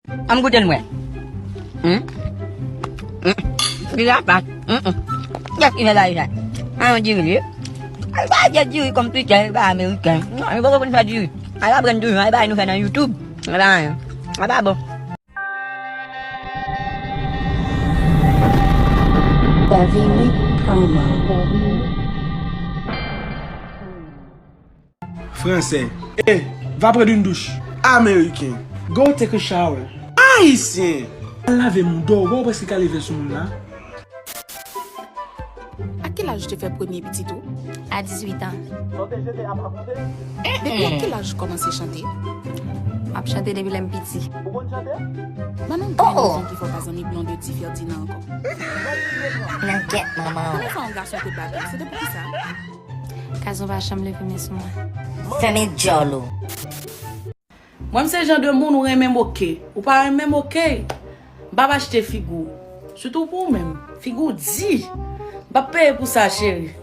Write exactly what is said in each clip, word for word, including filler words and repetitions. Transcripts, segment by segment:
Ann goute l mwen. Hmm? Hmm? Li rapat. Hmm, hmm. Kiyès ki fè bagay sa? A yon diri li ye. Al ba jè diri kòm pitè, li pa ameriken. Non, li poko konn fè diri. Al aprann diri, al ba nou fè nan YouTube. Al ba, al ba bon. Bèvi Wik Promo. Fransè. Eh, va prendre une douche. Ameriken. Go take a shower. Ayisyen. Al lave mouda w, ou prèske kale vès moun la. A ki laj ou te fè premye pitit ou? A dizuit an. Depi a ki laj ou kòmanse chante? M ap chante depi lè m piti. Ban nou de rezon ki fè w pa zanmi Blondedy Ferdinand ankò. Nan kèt manman w. Premye fwa yon gason te bat ou, se te poukisa? Gazon pa janm leve men sou mwen. Fèmen djòl ou. Mwen, m se jan de moun ou renmen moke. Ou pa renmen moke, m p ap achte figi w. Sitou pou ou menm. Figi w di. M p ap peye pou sa, cheri.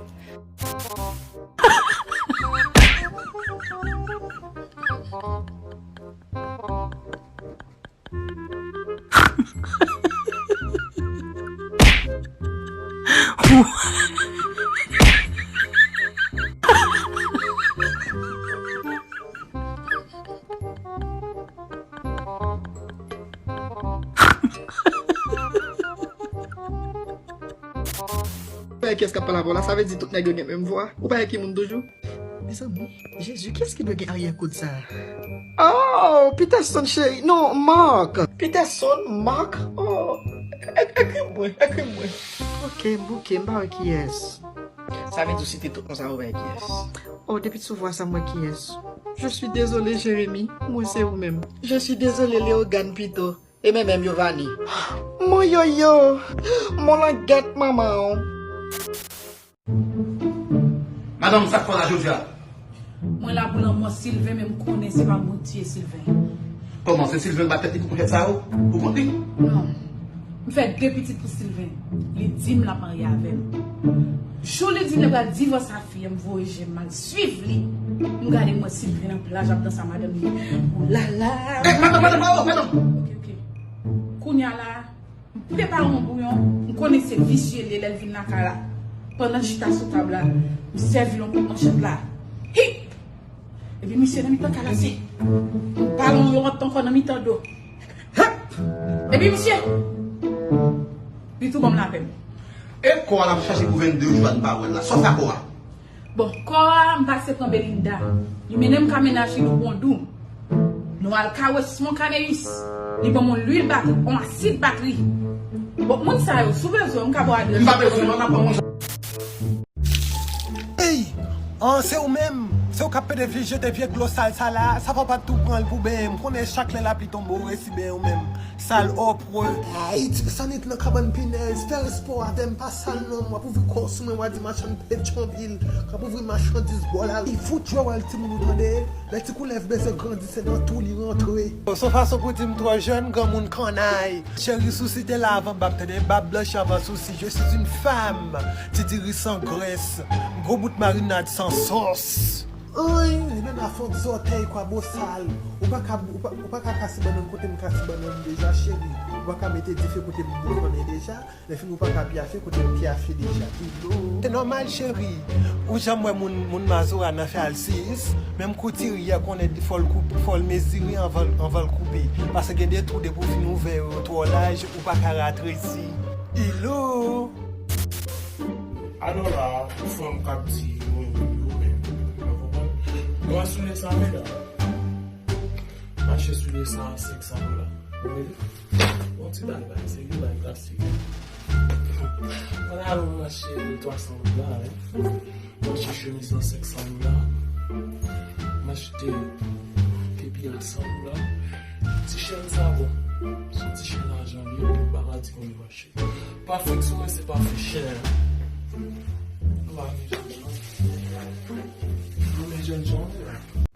Ou pa wè kiyès k ap pale avè w la? Sa vle di tout nèg yo gen menm vwa. Ou pa wè ki moun toujou? Mezanmi, Jezi, kiyès ki dwe gen aryè kod sa a? Oh, Peterson cheri. Non, Mark. Peterson, Mark. Oh, ek-, ekri mwen, ekri mwen. Ok, m bouke, m pa wè kiyès. Sa vle di w site tout non sa yo, w pa wè kiyès. Oh, depi sou vwa sa, m wè kiyès. Je suis désolé, Jérémy. Mwen se ou menm. Je suis désolé, Léogane pito. E men menm Yovani. Mon yoyo. Mon langèt manman w. Madanm, sa k fè w la jodi a? Mwen la pou lanmò Sylvain, men m konnen se pa mwen k tiye Sylvain. Kòman, se Sylvain k bat tèt li pou konchèt sa yo? Pou kont li? Non. M fè de pitit pou Sylvain. Li di m l ap marye avè m. Jou li di m li pral divòse a fi an, m voye je m, m al swiv li. M gade m wè Sylvain nan plaj ap danse a madanm li. Ou la la. Eh, madanm, madanm, oh, madanm. Ok, ok. Kounye a la, m prepare yon bouyon, m konnen se visye li ye lè l vin lakay la. Pandan l chita sou tab la, m sèvi l yon kout manchèt la. Hip! Epi misye nan mitan kalase. M ba l yon wòt ankò nan mitan do. Hip! Epi misye, li tou ban m lapèn. E kò a l ap chache pou venndde jou a n pa wè l la. Sa w fè a kò a? Bon, kò a, m pase pran Belinda. Li mennen m ka mennaj li nou pran dou. Nou al ka Westmont Caneus. Li ban m yon lwil batri, yon asid batri. Bon, moun sa yo, si w bezwen, m ka ba w adrès. M pa bezwen, non, n ap pran yon jan. Ey! An, se ou menm! Se ou k ap pede vye jete vye dlo sal sa la. Sa fè w pa t tou pran l pou benyen. M konnen chak lè lapli tonbe, ou resi benyen ou menm. Sal, o, pwè. Ay, ti pisanit nan kabann pinèz, fè respè w avè m, pa sal non, w ap ouvri kò w sou mwen, w a di machann Petyonvil, k ap ouvri machandiz bò lari. Fout jwe wòl timoun ou tande, lè ti koulèv bezwen grandi, se nan twou li rantre. Bon, se yon fason pou di m twò jèn, granmoun kannay. Cheri, sousi te la avan bab, tande, bab blanchi avan sousi. Je suis une femme, ti diri san grès, gwo bout marinad san sòs. Ann, li menm a fon zòtèy kwa bosal. Ou pa ka, ou pa, ou pa ka kase bannann kote m kase bannann deja, cheri. Ou pa ka mete dife kote m boule konnen deja. Lè fini ou pa ka pyafe kote m pyafe deja. Ilo. Se nòmal, cheri. Ou janm wè moun, moun mazora nan fè al siyis. Menm koutiri a konnen fò l koup-, fò l mezire anvan, anvan l koupe. Paske gen de twou depi w fin ouvè yo twò laj, ou pa ka ratresi. Ilo. Alò la, pou fanm k ap di yo renmen yo menm, ou konprann? Yo a sou lè sa, medam. Mache sou lè sa, senk san dola. Ou wè? Yon ti bagay, se yon bagay klasik. Mwen al mache twa san dola, wi. Mwen achte chemiz lan senk san dola. Mwen achte kepi a san dola. Ti chèn sa bon. Se yon ti chèn lajan li ye, ou pa ka di konbyen. Pa fèk sou mwen, se pa fè chè. Nou pa vin jèn jan. Nou vin jèn jan, wi.